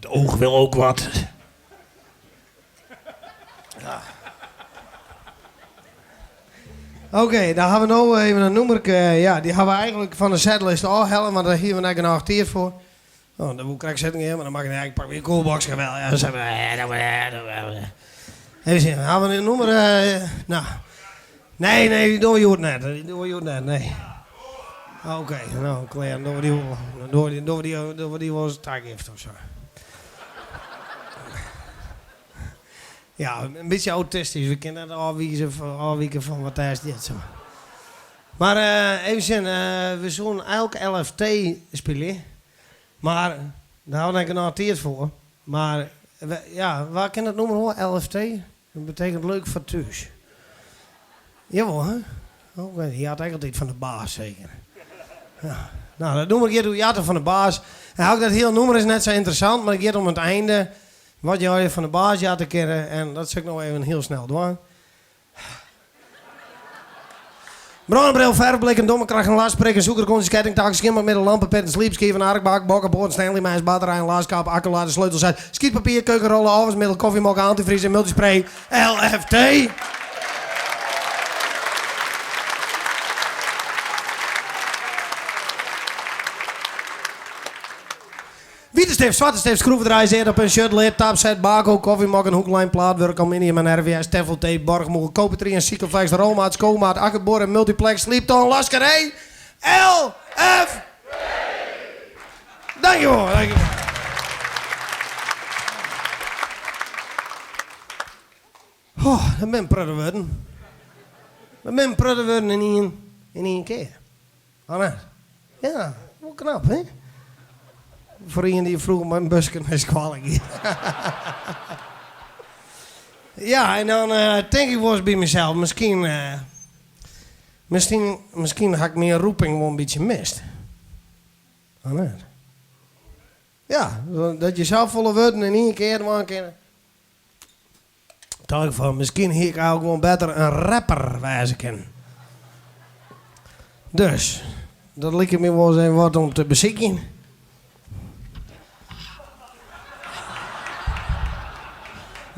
Het oog wil ook wat. Ja. Oké, dan ha we no even in nûmerke. Ja, dy ha we eigenlik fan de setlist ôfhelle, want dêr hiene we net genôch tiid foar. Oh, dan woe ik krekt sitten gean, mar dan makket net, ik pak myn koelboxke wel. Ja, even sjen, ha we in nûmer? No. Nee, nee, dy dogge we hjoed net. Dy dogge we hjoed net, nee. Oké, no, klear. Dan dogge we dy wol, dan dogge we dy, dogge we dy wol as tagift of sa. Ja, in bytsje autistysk. We kinne net ôfwize, ôfwike fan wat dêr stiet. Sa. Mar even sjen, we soenen eigenlik LFT spylje, mar dêr ha we net genôch tiid foar. Mar ja, wa kin dat nûmer wol, LFT? Dat betekent leuk voor thuis. Jawol, hè? Oké, dy hat ek altyd fan de baas seker. Ja. No, dat nûmer giet oer jatte fan de baas. En eigenlik dat hiele nûmer is net sa ynteressant, mar it giet om it einde. Wat je fan de baas jatte kinne en dat sil ik no even hiel snel dwaan. Brânbril, ferfblikken, domme krachten, lasprikken, sûkerkont, kettingtaak, skimmelmiddel, lampepitten, sliepskiven, arkbak, bokkenpoat, Stanley mes, batterijen, laskap, akkulader, sleutelset, skytpapier, keukenrollen, ôfwasmiddel, kofjemok, antyfries en multispray, LFT. Wite stift, swarte stift, skroevedraaiers, eardappel, shirt, lid, tapset, bako, kofjemokken, hoeklijn, plaatwurk, aluminium en RVS, teflontape, borgmoel, kopertrien, cycleflex, rolmaat, skomaat, akkerboar en multiplex, slyptân, laskerij, L, F. Dankjewol, dankjewol. Oh, dat binne in protte wurden. Dat binne in protte wurden yn ien, yn ien kear. Oh net? Ja, wol knap hè? Foar ien dy't froeger mei in buske nei skoalle gie. Ja, en dan tink ik wolris by mysels, miskien, miskien, miskien ha ik myn roeping wol in bytsje mist. Oh net? Ja, dat je safolle wurden yn ien kear dwaan kinne. Tocht ik fan, miskien hie ik eigenlik gewoan better in rapper wêze kinnen. Dus, dat liket my wolris even wat om te besykjen.